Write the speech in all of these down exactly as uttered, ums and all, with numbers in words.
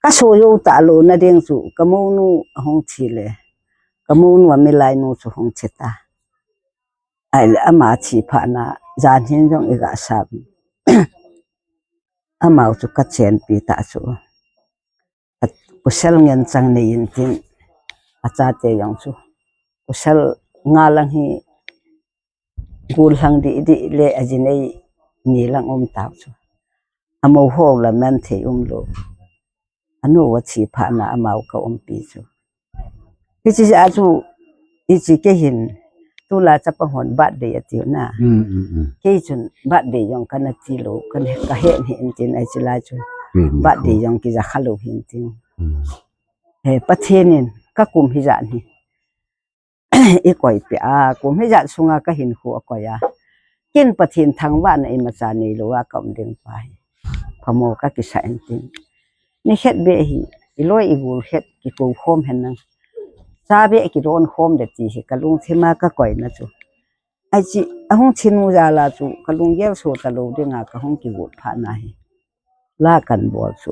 Ka soh jou talou na ding chu, ka mounu ahung thi le, ka mounu a milai nu chu hung thi ta. Ahile ama thi phat na, jan hin jong i ga sap. Amau chu ka chenpi ta chu. Pasal ngen chang nei in tin, achate jong chu. Pasal nga lang hi, gul lang di di le a ji nei ni lang um tau chu. Amau ho la man thei um lou. Anu a thi phat na amau ka umpi chu. Hichi a chu, hichi kei hin, tulai chapang hon birthday a tiu na. Mm, mm, mm. Kei chun birthday jong kana ti lou, kana ka he ni in tin ai chi lai chu. Mm, birthday jong kija kha lou hin tin. Mm. He, Pathen in, ka kum hi ja ni. I koi pi a, kum hi ja sunga ka hin khu a koi a. Kin Pathen thangvah na imacha nei lou a ka um ding pa hi. Phamo ka kisa in tin. Ni het be hi, i loi i gul het ki ko khom hen nang. Cha be ki don khom de ti hi ka lungthim a ka koi na chu. Ai chi, ahung thi nu ja la chu, ka lunggel so talou ding a ka hung ki gut pha na hi. La kan bol chu.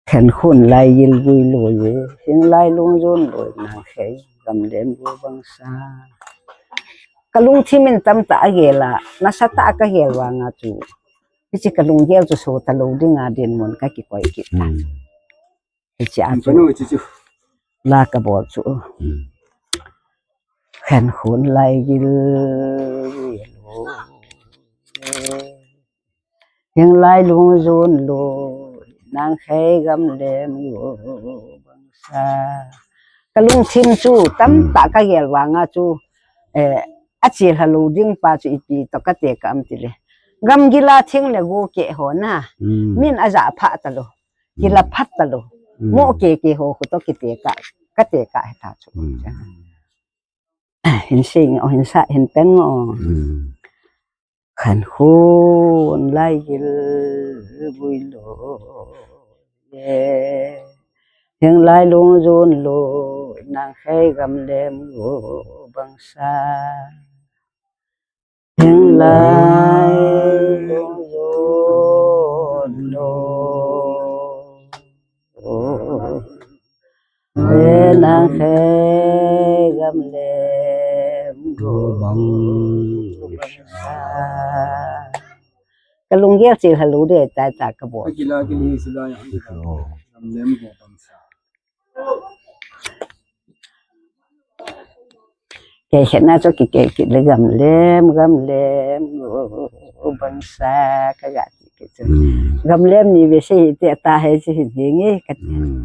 Khen khun lai gil vui loi ye, hing lai lung jon loi nang khei, gam lem gu bang sa. Ka lungthim in tam ta a gel a, nasa ta ka gel vang a chu. Hichi ka lunggel chu so talou ding a din mun ka ki koi ki. Hmm. Hichi a chu. Panu hichi chu. La ka bol chu. Hmm. Khen khun lai gil vui loi. Hing lai lung jon loi, nang khei gam lem gu bang sa. Ka lungthim chu, tam ta ka gel vang a chu, eh, a chi lha lou ding pa chu ipi to ka te ka am ti le. Gam gil a thing le gu ke ho na. Mm. Min a ja pha ta lou. Ki la phat ta lou. Mm. Mo ke ke ho khu to ki te ka, ka te ka he ta chu. Mm. Hin sing, o hin sa, hin pen ngo. Hmm. Khan khun lai gil vui loi ye. Hing lai lung jon loi, nang khei gam lem gu bang sa. Hing lai lung jon loi. Ve nang khei gam lem gu bang sa. Ka lunggel chi lha lou de tai ta ka bol. Ka kila kili sila ya. Gam lem gu bang sa. Kei khet na chu ki kei kit le gam lem, gam lem gu bang sa ka ga ti kit chu. Hmm. Gam lem ni ve se hi te ta he chi hi ding e ka ti. Hmm.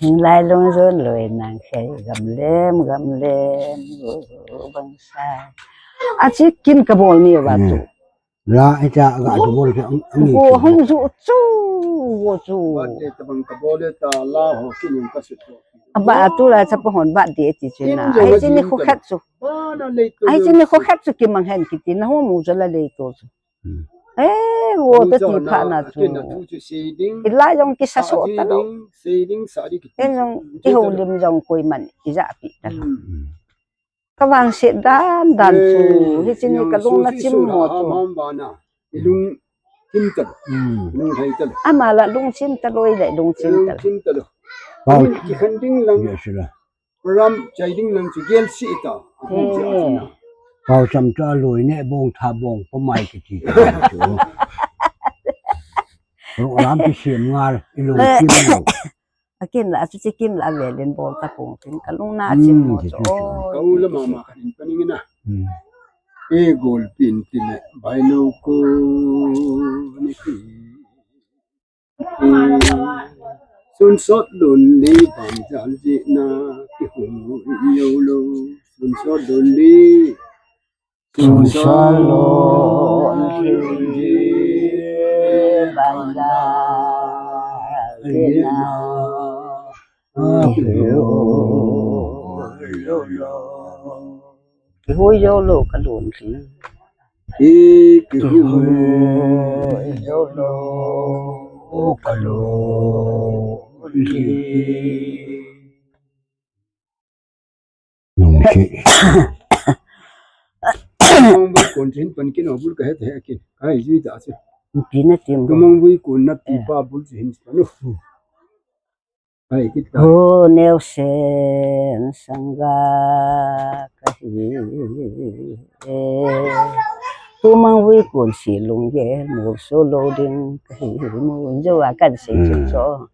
Hing lai lung jon loi nang khei gam lem, gam lem gu bang sa. A chi kin ka bol ni va tu. Hmm. La, ita ga tu bol ke ang, ang. Go hung ju chu, go chu. Birthday tabang ka bol e ta la ho kin ka su tu. Aba tu la cha pa hon birthday ti chu na. Ai chi ni khu khat chu. Ai chi ni khu khat chu ki mang hen ki ti na ho mu chu la le to chu. Hmm. Eh, go ta ti pha na chu. Kin na tu chu si ding. I la jong ki sa so ta lo. Si ding sa di ki. En jong ki ho lim jong koi man i ja pi ta lo. Hmm. Ka vangset dan dan chu, eh, hichi ni ka lung na chim mo chu. Ham ham bana. I lung chim ta lo. Hmm. Lung hai ta lo. Ama la lung chim ta lo, i le lung chim ta lo. Lung chim ta lo. Wow. Amin ki khan ding lang. Yes, sir. Program chai ding lang chu gel si ta. Eh. Pau cham cha loi ne bong tha bong pa mai ki ti ta chu. Program ki siam ngal, i lung chim lo. Akin la, achu chi kin la velin bol ta kong tin ka lung na chim mo chu. Hmm, chu, chu, chu. Ka u la mama khan in paning ina. Hmm. E gol pin tin le, bai lo ko ni pi. Sun sot lun li bang jal ji na ki hu yo lo. Sun sot lun li. Sun sot lun li bang jal ji na ki hu yo lo. Ki hu yo lo ka lun li. Hi ki hu yo lo ka lun li. Nung ki. Nung bul kon chin pan kin o bul ka het he kin. Ka hi ji da se. Pi na tim. Tumang vui kun na pi pa bul chi hin pa nu. Ai, kit ka. Ho neo sen sanga kahi. Tumang vui kun si lung ye mu so lo ding kahi mu jo a kan se chu so.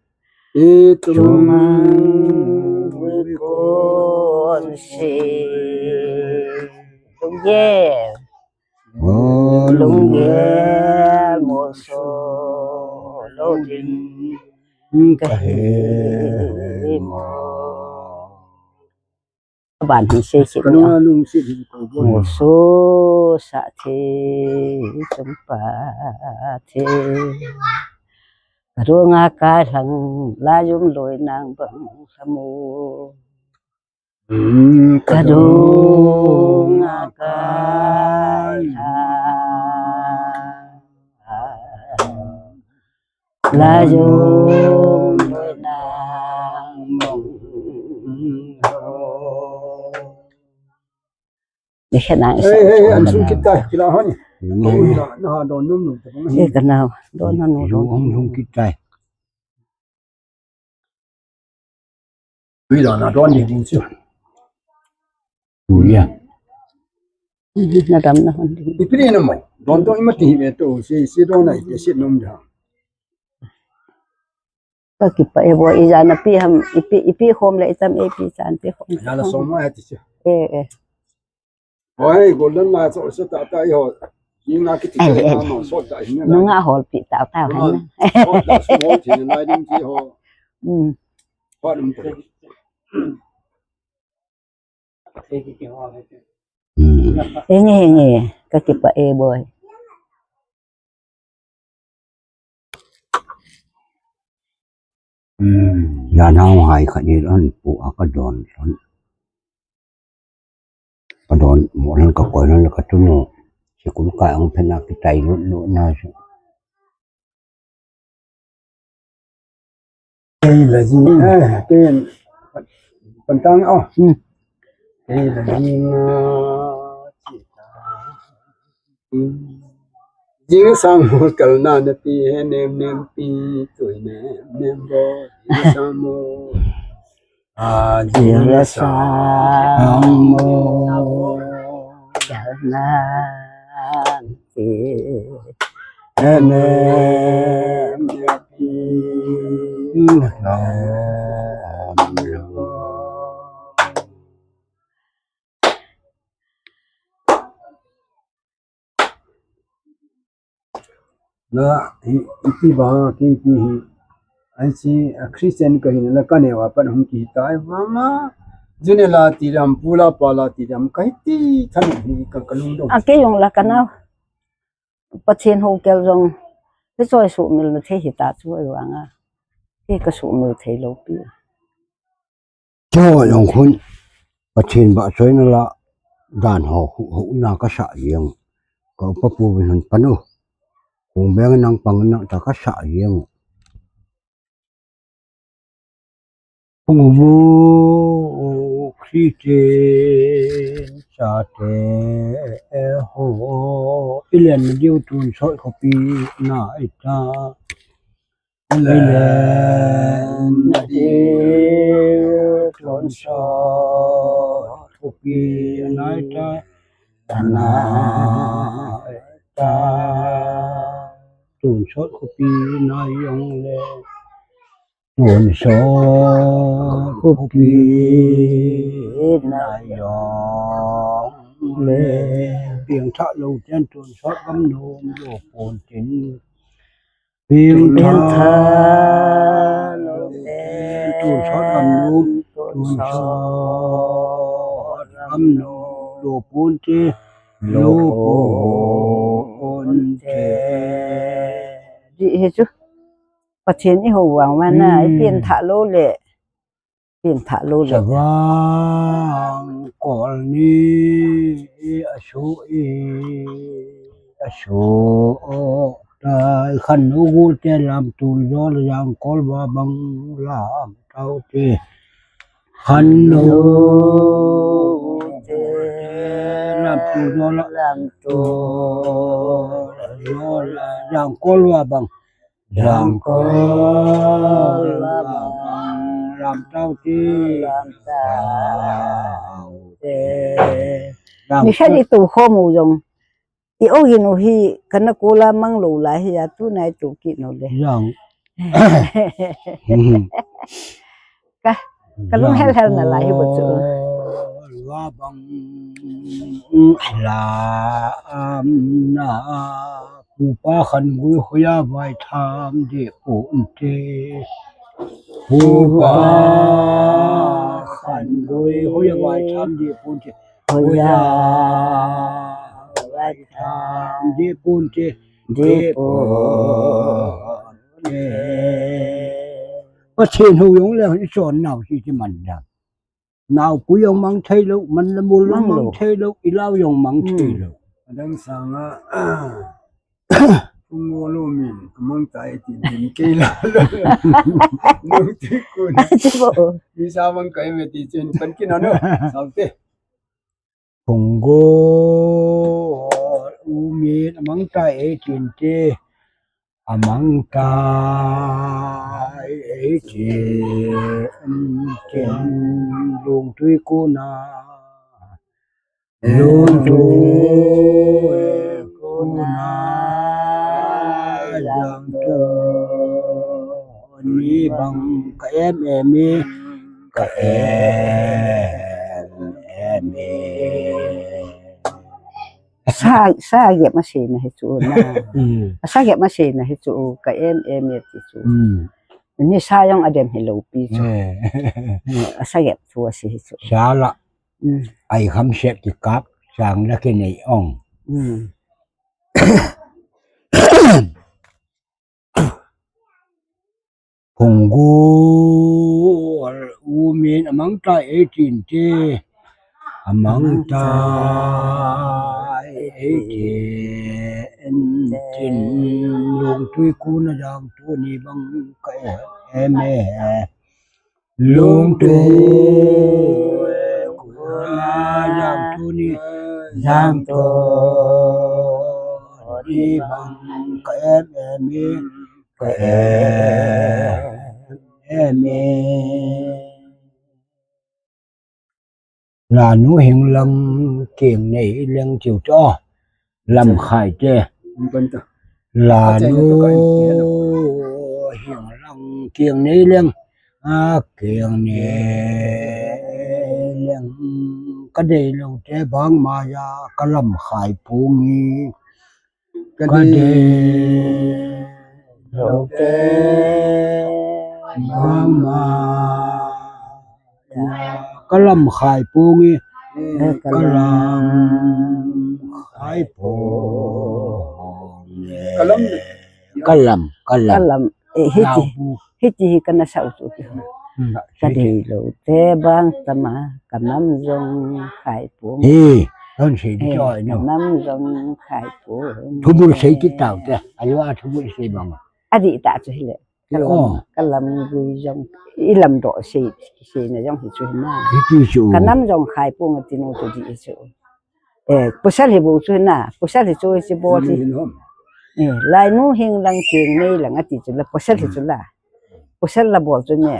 E tumang vui kun si lung ye. Lung ye mo so lo ding kahi mo. Ban hi se se. Kana lung se di ko bo. Mo so sa the chumpa the. Ka ro nga ka lang la yum loi nang bang samu. Kadung akai ha. Layung benang mong ho. Ni khenang. Hey, hey, an sung kit tai, kila hon. Ni. Oi, na, na, don num num. Ni kana, don num num. Yu ong sung kit tai. Tui la na don ding ding chu. Tui ya. Na dam na hon ding. Ipi na mo. Don to ima ti hi ve to. Si, si don na ite si nom ja. Ka kipa e bo ija na pi ham ipi, ipi khom le itam e pi chan pi khom. Ya la so ma ya ti chu. Eh, eh. Hoi, golden la so so ta ta i ho. Inga kiti ka ma so ta hin na. Nunga hol pi ta ta han. So ta so ho ti na ding ti ho. Mm. Ho dum ko. Mm. Henge henge ka kipa e boy. Hmm, jan hao hai khat ni lon pu a ka don lon. Ka don mo lon ka koi lon ka tu no. Si kun ka ang phen a ki tai lut lut na su. Kei la jing, eh, kei pan tang, oh. Hmm. Kei la jing, ah, chi ta. Hmm. Jing sang mo kal na na pi he nem nem pi tui nem nem bo. Jing sang mo. Ah, jing la sang mo kal na pi. Na, hi, ipi ba, ki, ki, hi. Ai chi, a Christian ka hi na ka ne wa pan hum ki ta, ai, mama. June la ti ram, pula pa la ti ram, ka hi ti, than hi, ka, ka lung dong. A ke yong la ka na. Pathen ho kel jong, hi choi sumil na thei hi ta chu ai vang a. Hi ka sumil thei lo pi. Choi jong khun, Pathen ba choi na la, dan ho, ho, ho na ka sa jeng. Ka upa pu vin hun panu. Kong beng nang pang nang ta ka sa jeng. Pungbu Christian chate ho, ilen diu tun soi khopi na ita. Ilen diu tun soi khopi na ita. Tana ta tun sot khopi na jong le. Tun sot khopi na jong le. Piang tha lo ten tun sot gam nom lo pon tin. Pin tha lo le. Tun sot gam nom, tun sot gam nom, lo pon te, lo pon te. Di hi chu. Pathen i ho vang ma na, i pin tha lo le. Pin tha lo le. Savang kol ni a su i, a su o. Tai khan u gul te lam tul jol jang kol va bang lam tau te. Khan u te lam tul jol lam tul. Jangkol va bang. Jangkol va bang. Lamtau te. Lamtau te. Ni khat i tu khom u jong. I ogin u hi kana kola mang lou lai hi a, tunai tu kit nau le. Jang. Ka, ka lung hel hel na lai hi bo chu. Jangkol va bang. Lamna. Pupa khan gui hoiya vai tham di pun te. Pupa khan gui hoiya vai tham di pun te. Hoiya vai tham di pun te. Di pun te. Pathen hou jong le i chon nau si ti man da. Nau pu jong mang thei lou, man le mul jong mang thei lou, i lau jong mang thei lou. Adang sanga, Phunggo lou min, amang tai tin tin kei la. Nung ti kun. Chibo. Mi sa mang kai me ti chen pan kin ano. Sao te. Phunggo u min amang tai e tin te. Amang tai e tin tin lungtui kuna. Lungtui kuna jangto ni bang ka em em e, ka em em e. Sa, sa gep ma sei na hi chu na. Mm. Sa gep ma sei na hi chu ka em em e ti chu. Mm. Ni sa jong adem hi lou pi chu. Eh. Sa gep chu a sei hi chu. Sa la. Mm. Ai kham set ki kap sang la ki nei ong. Mm. Phunggo u min amang tai e tin te. Amang tai e tin tin lungtui kuna jangto ni bang ka em e. Lungtui kuna jangto ni jangto ni bang ka em em e. Ka em em e. Lanu hing lang keng nei leng chiu cho. Lam khai te. Lanu hing lang keng nei leng. A keng nei leng. Ka dei lou te bang ma ya ka lam khai pung i. Ka dei lou te bang ma. Ka lam khai pung i, ka lam khai pung i. Ka lam, ka lam. Ka lam, eh, hiti, hiti hi kana sa u chu ki. Hmm. Ka dei lou te bang tama, ka nam jong khai pung. Hi, don sei di cho no. Ka nam jong khai pung. Thubul sei kit tau te, ayo a thubul sei bang. Adi ta chu hile. Ka lam, ka lam gui jong, i lam doh sei, sei na jong hi chu hi na. Hiti chu. Ka nam jong khai pung a ti nu chu di chu. Eh, pasal hi bu chu hi na, pasal hi chu hi chi bol hi. Eh, lainu hing lang keng nei lang a ti chu la, pasal hi chu la. Pasal la bol chu ne.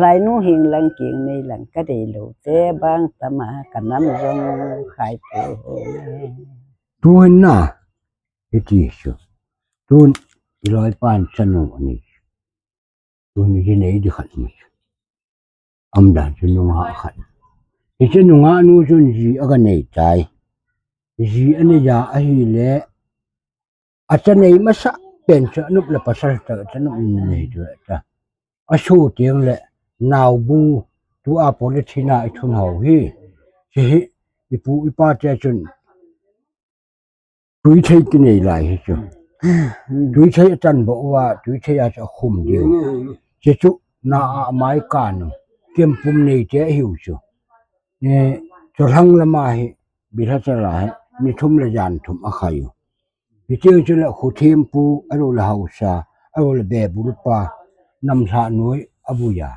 Lainu hing lang keng nei lang ka dei lou te bang tama ka nam jong khai pung. Tu hi na. Hiti chu. Tun i loi pan chanu ani. Tun ji nei di khat mi. Am dan chu nungah khat. Hiche nungah nu chun ji aga nei tai. Ji anei ja ahile. Acha nei masa pen chu anup le pasal ta, acha nup nei tu ta. Asu tiang le nau bu tu a police na i thun hou hi. Hiche hi i pu i pa te chun. Tuithei kinei lai hi chu. Tuithei achan bou uva, tuithei a chu akhum diu. Hiche chu na a mai kan u. Kempum nei te ahiu chu. Ni chu lhang lama hi, Bilhachal a hi, ni thum le jan thum akhai u. Hiche chu le khu thempu, alou le hausa, alou le bebul pa, namlha noi abuia.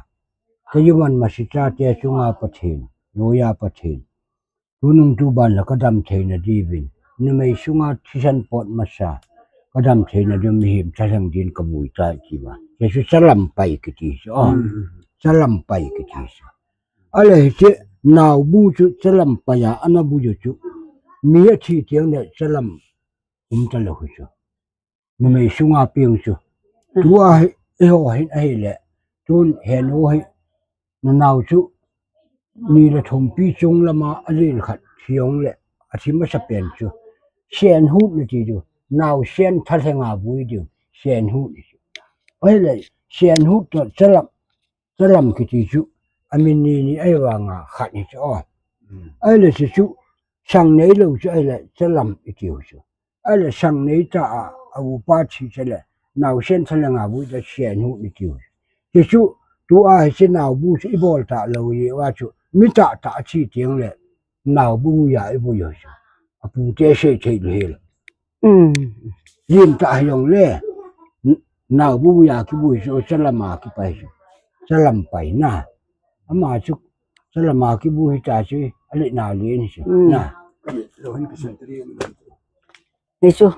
Ka yuman masi chate chunga Pathen, noia Pathen. Tunung tuban la ka dam theina diuvin, numei sunga thisan pot masa, kadam theina ding mihem thalheng din kavui tai tia. Hichu chalam pai kiti chu. Oh. Hmm. Chalam pai kiti chu. Ahile hiche naobu chu chalam pai a ana bu u chu. Mi athi teng le chalam um talou hi chu. Numei sunga peng chu. Hmm. Tua hi, eiho hin ahile. Tun henu hi. Nanao chu. Ni le thumpi chung lama alen khat hijongle. Athi masa pen chu. Senhut nati diu. Naosen thalheng a vui diu. Senhut nati diu. Ahile, senhut toh chalam. Chalam kiti chu, amin ni ni ahi vanga khat hi chu, oh. Hmm. Ahile chu chu, sang neilou chu, ahile chalam itiu chu. Ahile sang nei ta a, a upa thi chule, naosen thalheng a vui ta senhut itiu. Chu chu, tua hiche naobu chu ibol talou jeh uva chu, mi tahtah athi teng le, naobu a ivui u chu. Apute sei thei lou hel. Hmm. Lim tah hijongle. N-, naobu a kivui chu, chalam a kipai chu. Chalam pai na. Ama chu, chalam a kivui ta chu, ale na len chu. Hmm. Na. Hichu,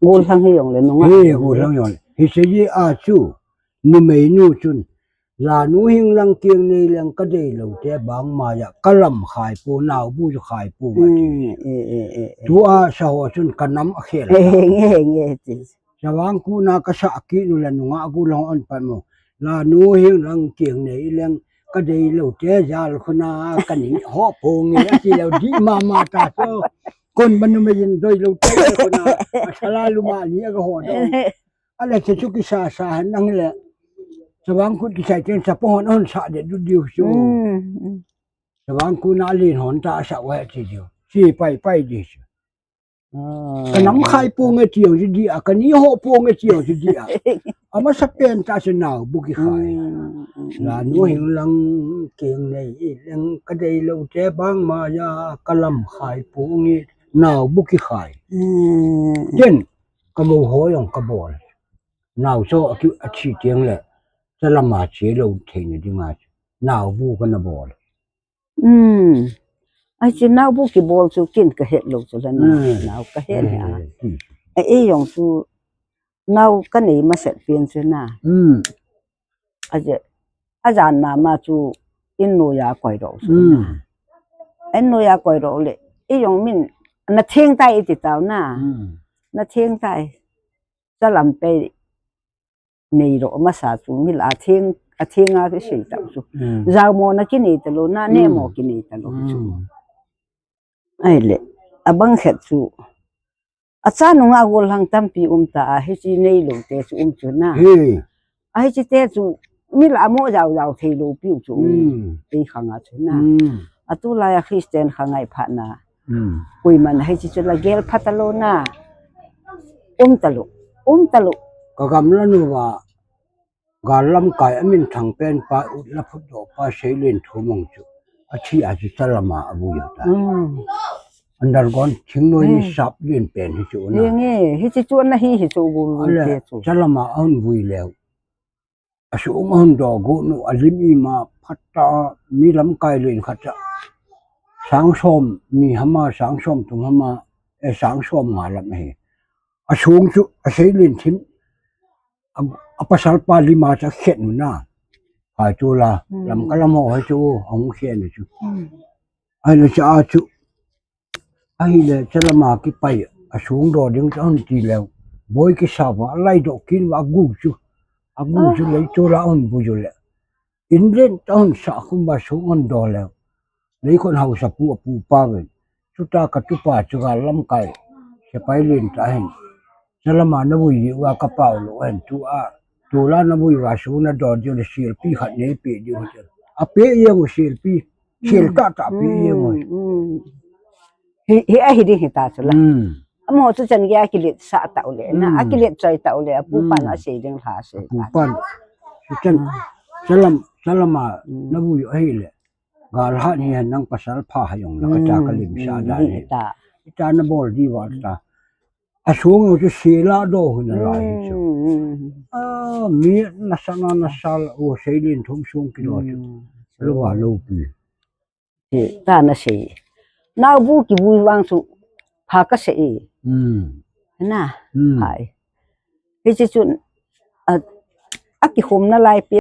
gollhang hijongle, nunga. Hi, gollhang hijongle. Hiche jeh a chu, numei nu chun, Lanu hing lang keng nei leng kadeilou te bang maiya kalam khaipo naobu chu khaipo ma ti. Hmm, eh, eh, eh, eh. Tua saho chun kanam akhel. Eh, nge, nge, ti. Chavang kuna kasah kit u le nunga gollhang hon pan mo. Lanu hing lang keng nei leng kadeilou te jal khuna kani ho ponge ati lou di mama ta so. Kon banu me yin doilou te khuna. Asala luma ni aga ho dou. Ahile chu chu kisasa hen nang le. Chavang kut kisai teng chapang hon hon sa de du diu chu. Hmm, hmm. Chavang kuna alen hon ta sa wa ti diu. Si pai pai di chu. Ah. Kanam khaipo nge ti jong chu di a, kani ho po nge ti jong chu di a. Amasa pen ta chu naobu kikhai. Hmm, hmm, hmm. Lanu hing lang keng nei leng kadeilou te bang maiya kalam khaipo nge naobu kikhai. Hmm. Ken Kamou ho jong kabol. Nao chu aki, athi teng le, chalam a chelou theina dinga chu. Naobu kana bol. Hmm. Ahi chu naobu kibol chu ken kahet lou chu la na. Hmm. Nao kahet le a. Hmm. E, e jong chu nao kanei masat pen chu na. Hmm. Aje, ajan mama chu in noiya koi doh chu. Hmm. In noiya koi doh le, i jong min, na theng tai iti tau na. Hmm. Na theng tai. Chalam pai nei doh masa chu, mi la theng, atheng a kisei tau chu. Hmm. Jao mo na kinei talou na, ne mo kinei talou chu. Hmm. Ahile, abang khat chu. Acha nunga gollhang tampi um ta a, hiche neilou te chu um chu na. He. A hiche te chu, mi la mo jao jao theilou piu chu um. Hmm. Ei khanga chu na. Hmm. Atulai a Christian khangai phat na. Hmm. Koiman hiche chu la gel phat talou na. Um talou. Um talou. Ka gamla nu va. Gal lamkai a minthang pen pa, ut la phutdoh pa, Seilen Thumong chu. Athi a chu chalam a avui u ta. Hmm. Underground thingnoi ni sap len pen hi chu na. Hi nge, hiche chu ana hi hi chu gul te chu. Chalam a ahung vui leu. Asung ahung doh got nu, alim ima phat ta, mi lamkai len khat cha. Sang som ni hama, sang som thum hama, e sang som nga lam hi. Asung chu, a Seilen Thim, a, a pasal pa lima cha khen u na. Kai chu la, hmm, lamkai lam ho hai chu, ahung khen u chu. Hmm. Ahile cha a chu. Ahile chalam a kipai, asung doh ding cha ahung ti leu. Boi kisa va, alai doh kin va agu chu. Agu chu lei chu la ahung bu chu le. Inlen ta hon sa khum ba sung hon doh leu. Leikhon hausa pu apu pa ven. Chuta ka tupa chu gal lamkai. Sepai len ta hin. Chalam a navui uva kapao lou hen tua. Tula navui uva sung nadoh diu le selpi khat neipe diu. Ape jeng u selpi. Sel tah tah pe jeng u. Hmm, hmm. Hi, hi ahi ding hita chu la. Hmm. Amaho chu chan gei a kiletsah tau le na, a kiletchoi tau le, apu pan asei ding lha sei. Apu pan. Chu chan, chalam, chalam a, navui u ahile. Gal hat hi hen nang pasal pha ha jong la, kata kalimsah dan hi. Hita nabol diu va ta. Asung u chu sela doh hina lai hi chu. Hmm, hmm. A, mi nasa na nasa la, o Seilen Thum sung kidoh chu. Hmm. Lou va lou pi. Ti, ta nasei. Naobu kivui vang chu, pha kasei. Hmm. Na. Hmm. Ai. Hiche chun, a, akikhumna lai pi